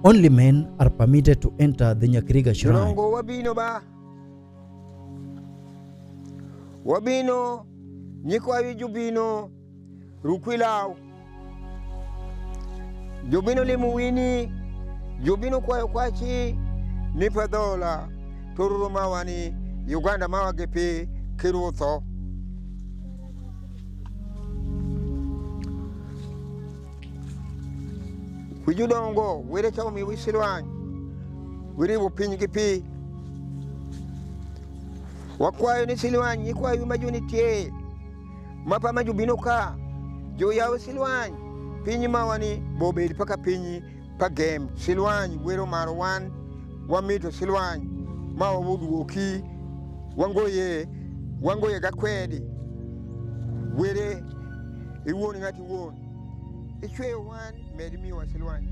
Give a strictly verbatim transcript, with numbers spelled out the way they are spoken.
Only men are permitted to enter the Nyakiriga shrine. Jodongo, wabino ba. Wabino, nyikwa yu jubino, rukwila. Jubino limu wini, jubino kwayo kwachi, ni padola, toruru mawani, Uganda mawa gepi, kiruto. Wi jodongo, were chawo mi wi Silwany. Were wo piny gepi. Wakwayo ni Silwany, nyikwa yu majuni tie. Mapa ma jubino ka. Joyaw Silwany. Piny mawani, bobed paka piny pa gem. Silwany, were maro wan. Wamito Silwany. Mawa wudu woki. Wangoye. Wangoye gakwedi. Were. Iwon ngati won. Ichwe wan. Medi mi wa Silwany.